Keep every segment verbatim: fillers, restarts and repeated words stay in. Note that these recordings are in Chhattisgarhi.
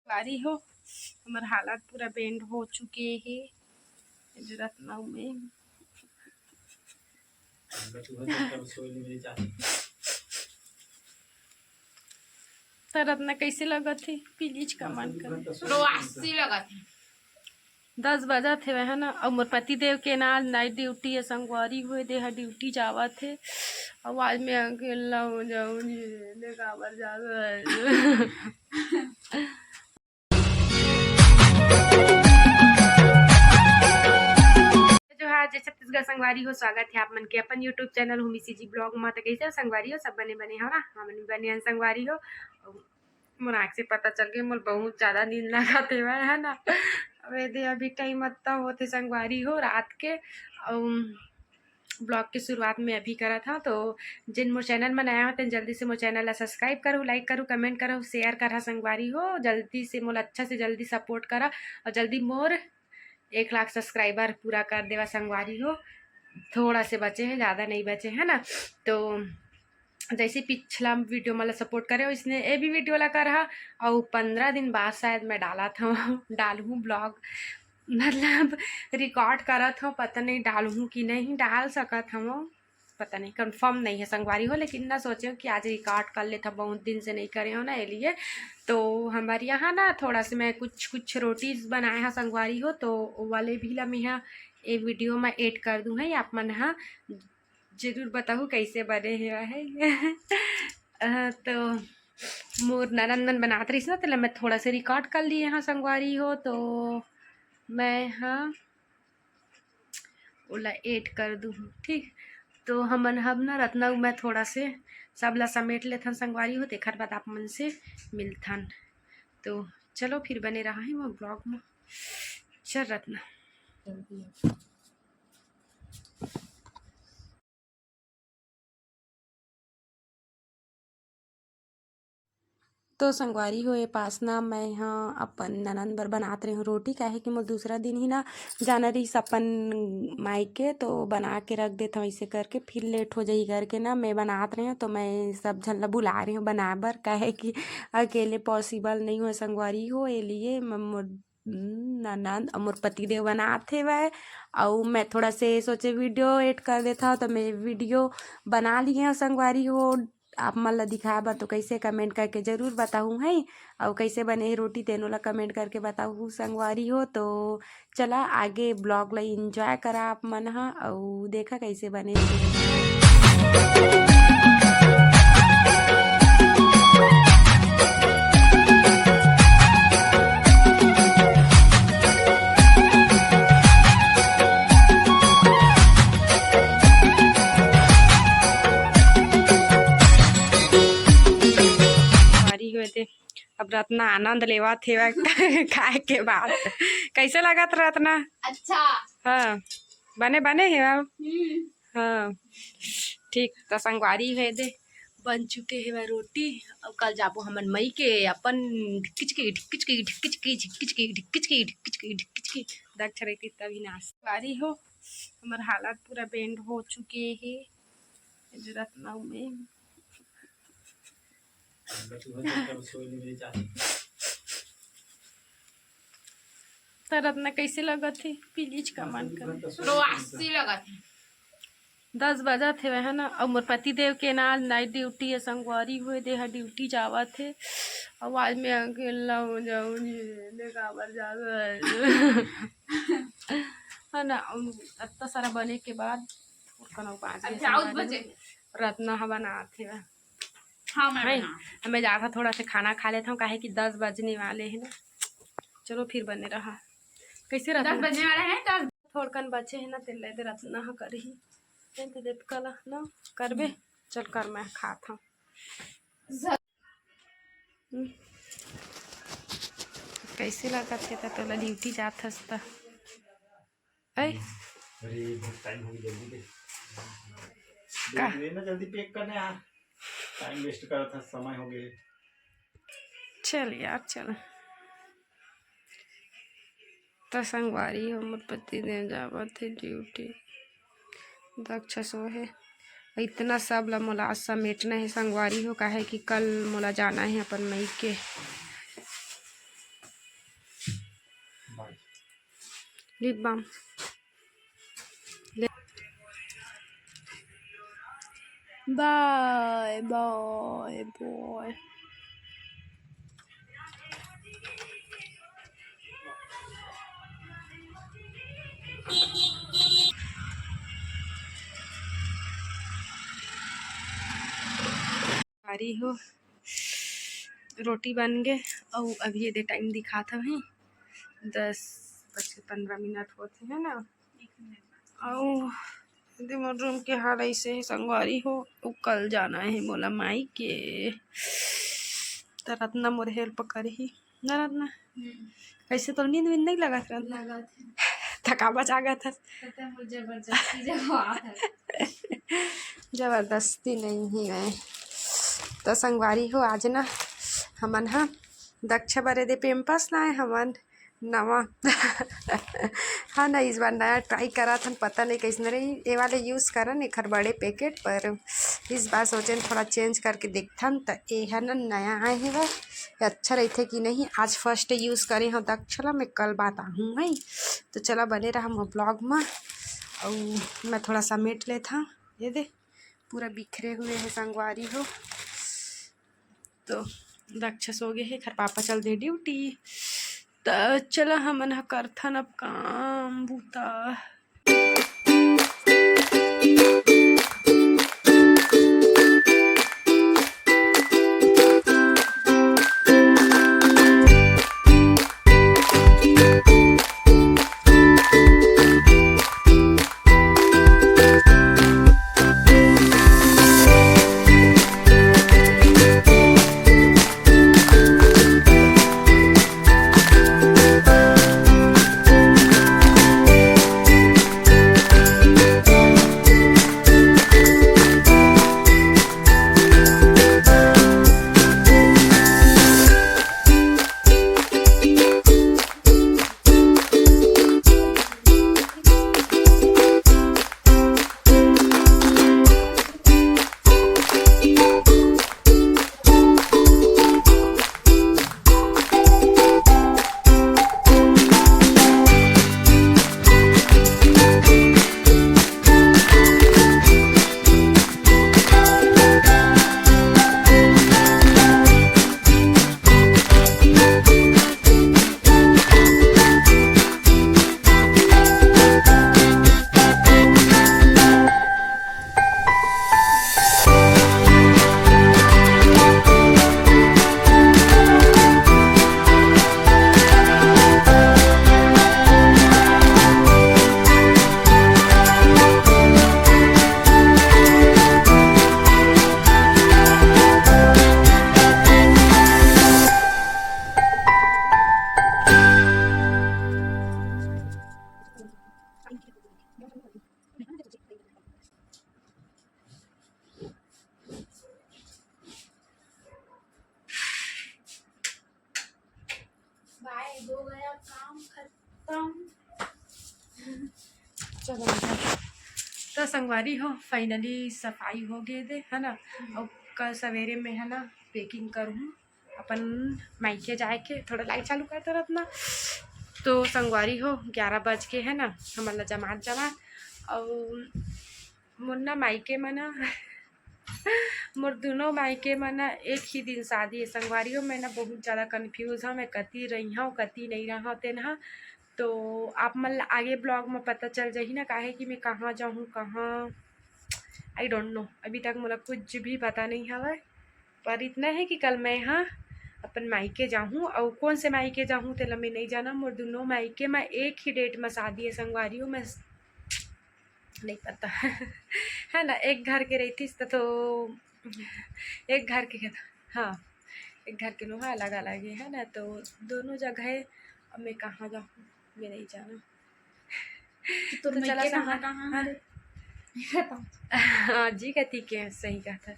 संगवारी हो, हमर हालत पूरा bad हो चुके हे। ए दे रत्ना में। त रत्ना, कइसे लगत हे? Please comment कर। रोआसी लगत हे। दस बजत हेवय, है ना? अउ मोर पति देव के ना night duty हे, संगवारी हो, ए दे ह duty जावत हे। अउ आज मैं अकेला हो जाऊंगी, ले काबर जावत हे? जोहार, जय छत्तीसगढ़ संगवारी हो, स्वागत हे आप मन के अपन YouTube channel Homi CG vlog मा। त कइसे हो संगवारी हो? सब बने बने हो ना? हमन भी बने हन संगवारी हो। मोर आँख से पता चल गे, मोर बहुत ज्यादा नींद लागत हेवय, है ना? अब ए दे अभी time अत्ता होत हे संगवारी हो रात के। अउ vlog के शुरुआत में अभी करत हव, तो जेन मोर channel में नया हो, तेन जल्दी से मोर channel ला subscribe करो, like करो, comment करो, share करा संगवारी हो। जल्दी से मोला अच्छा से जल्दी support करा अउ जल्दी मोर एक लाख subscriber पूरा कर देवा संगवारी हो। थोड़ा से बचे हे, ज्यादा नहीं बचे, है ना? तो जैसे पिछला video मोला support करे हो, इसने ए भी video ला करहा। अउ पंद्रह दिन बाद शायद मैं डालत हव, डालहूँ vlog, मतलब record करत हव, पता नहीं डालहूँ कि नहीं, डाल सकत हव, पता नहीं, confirm नहीं है संगवारी हो। लेकिन ना सोचे हो कि आज record कर लेत हव, बहुत दिन से नहीं करे हो ना, ए लिए। तो हमर यहाँ ना थोड़ा से मैं कुछ कुछ रोटीज बनाए हा संगवारी हो, तो ओ वाले भी ला मैं हा ए video में add कर दूँ है, आप मन हा जरूर बताहू कैसे बने हे है। अ, तो मोर ननद मन बनात रहिस ना, तेला मैं थोड़ा से record कर लिए हाँ संगवारी हो, तो मैं हाँ ओला add कर दूँ, ठीक। तो हमन हम ना रत्ना अउ मैं थोड़ा से सब ला समेट लेथन संगवारी हो, तेखर बाद आप मन से मिलथन। तो चलो फिर बने रहा है मोर vlog में। चल रत्ना। तो संगवारी हो, ए पास ना मैं ह अपन ननद बर बनात रहे हूँ रोटी, काहे कि मोर दूसरा दिन ही ना जाना रहिस अपन मायके, तो बना के रख देत हूँ ऐसे करके, फिर late हो जाही करके ना मैं बनात रहे हूँ। तो मैं सब झन ला बुला रहे हूँ बनाए बर, काहे कि अकेले possible नहीं हो संगवारी हो, ए लिए मैं मोर ननद अउ मोर पतिदेव बनात हेवय, अउ मैं थोड़ा से सोचे video add कर देत हव, तो मैं video बना लिए हव संगवारी हो। आप मन ला दिखाए बर तो कैसे comment करके जरूर बताहू है, अउ कैसे बने हे रोटी तेनो ला comment करके बताहू संगवारी हो। तो चला आगे vlog ला enjoy करा आप मन ह, अउ देखा कैसे बने हे। अब रत्ना आनंद लेवत हेवय खाए के बाद। कैसे लगत रत्ना? अच्छा। हाँ, बने, बने हेवय। हम्म। हाँ, ठीक। त संगवारी हे दे, बन चुके हेवय रोटी। अब कल जाबो हमन मइके अपन ढिक्किच के, ढिक्किच के, ढिक्किच के, ढिक्किच के, ढिक्किच के, ढिक्किच के, ढिक्किच के, दक्षिणा तभी नाश। संगवारी हो, हमर हालत पूरा bad हो चुके हे। ए दे रत्ना में। त रत्ना कैसे लगत हे? Please comment कर। रोआसी लगत हे। दस बजत हेवय, है ना? अउ मोर पति देव के ना night duty हे संगवारी हो, ए दे ह duty जावत हे। अउ आज मैं अकेला हो जाऊंगी, ले काबर जावत हे? है ना? अउ अत्ता सारा बने के बाद थोरकन अउ बाँच गे अच्छा, आउत संगवारी हो। बचे। रत्ना ह बनात हेवय। हाँ, मैं है, बनाऊँ। मैं जात हूँ, थोड़ा से खाना खा लेता हूँ, काहे कि दस बजने वाले हैं ना। चलो फिर बने रहा। कैसे रत्ना? दस बजने वाले हैं, दस। थोड़कन बचे हैं ना, तेल दे रत्ना ह करही। तेल दे देत कला ना करबे। हम्म। चल कर, मैं खात हूँ। ज- हम्म। कैसे लागत हे त तोला duty जात हस त? ऐ? अरे, बहुत time हो गया, जल्दी दे। का? दे ना, जल्दी pack करना यार। Time waste करत हस, समय हो गए। चल यार, चल। त संगवारी हो, मोर पति देव जावत हे duty। दक्ष सोहे। इतना सब ला मोला आज समेटना हे संगवारी हो, काहे कि कल मोला जाना हे अपन मइके। Lip balm. Bye bye bye. कारी हो, रोटी बन गे। अउ अभी ये दे टाइम दिखात हवे, दस बज के पंद्रह मिनट होत हे ना। अउ दे मोर रूम के हाल ऐसे हे संगवारी हो। अउ कल जाना हे मोला माई के, त रत्ना मोर हेल्प करही ना रत्ना। कैसे तोर नींद वींद नहीं लगत रत्ना? लगत हे। थकावट आ गत हस। पता मोर जबरदस्ती जब आ है। जबरदस्ती नहीं ही है। तो संगवारी हो, आज ना हमन हा दक्ष बरे दे पेम्पस लाए हमन नवा। हाँ ना, इस बार नया ट्राई करत हन, पता नहीं कैसन रही। ये वाले यूज़ करन एखर बड़े पैकेट, पर इस बार सोचेन थोड़ा चेंज करके देखथन। त ये ह ना नया आए हे, ये अच्छा रहिथे कि नहीं। आज फर्स्ट यूज़ करे हो दक्ष ला मैं, कल बात आहूँ है। तो चला बने रहा मोर ब्लॉग में, अउ मैं थोड़ा समेट लेथन। ये दे पूरा बिखरे हुए है संगवारी हो। तो दक्ष सो गे हे, एखर पापा चल दे ड्यूटी। त चला हमन ह करथन अब काम बूता। बाय, हो गया काम खत्म। चलो, तो संगवारी हो, finally सफाई हो गए दे, है ना। अब कल सवेरे में, है ना, packing करूँ अपन मायके जाए के। थोड़ा light चालू करते रहत ना। तो संगवारी हो, ग्यारह बज के, है ना, हमन ला जमात जमात। अउ मोर ना मायके में ना मोर दुनों मायके में ना एक ही दिन शादी है संगवारी हो। मैं ना बहुत ज़्यादा confuse हूँ, मैं कती रही हूँ, कती नहीं रहा तेन हा। तो आप मन ला आगे ब्लॉग में पता चल जाही ना, काहे कि मैं कहाँ जाहूँ, कहाँ, I don't know, अभी तक मोला कुछ भी पता नहीं हवय। पर इतना है कि कल मैं हा अपन मायके जाहूँ, अउ कौन से मायके जाहूँ तेला मैं नहीं जाना। मोर दुनों मायके में एक ही डेट में शादी है संगवारी हो, मैं नहीं पता। है ना, एक घर के रहितिस त तो एक घर के, हाँ, एक घर के नोहा अलग अलग है, है ना, तो दोनों जगह है। अब मैं कहाँ जाऊँ, मैं नहीं जाना। तो तोर तो चला मायके कहाँ, संगवारी, कहाँ हाँ। है? हाँ जी, कती के सही कहता।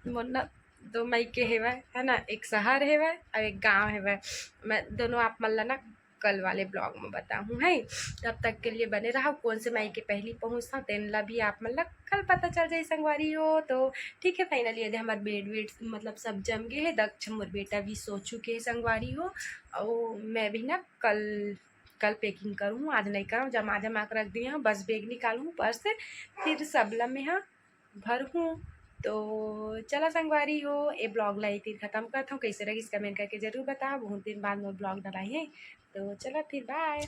मोर ना दो मायके हेवय, है ना, एक शहर हेवय और एक गांव हेवय। मैं दोनों आप मन ला ना कल वाले ब्लॉग में बताहूँ, है। तब तक के लिए बने रहव। कोन से मायके पहली पहुँचथव, तेन ला भी आप मन ला कल पता चल जाही संगवारी हो। तो ठीक है, finally ये दे हमर बेड वेड मतलब सब जम गे हे। दक्ष मोर बेटा भी सो चुके हे संगवारी हो। अउ मैं भी ना कल, कल packing करूँ, आज नहीं करूँ, जमा जमा के रख दिए हूँ। बस bag निकालूँ पर्स से, फिर सब ला मैं हा भरहूँ। तो चला संगवारी हो, ए ब्लॉग ला एती खतम करत हूँ। कैसे लगिस comment करके जरूर बताओ। बहुत दिन बाद मोर ब्लॉग डलाए हे, तो चला फिर, बाय।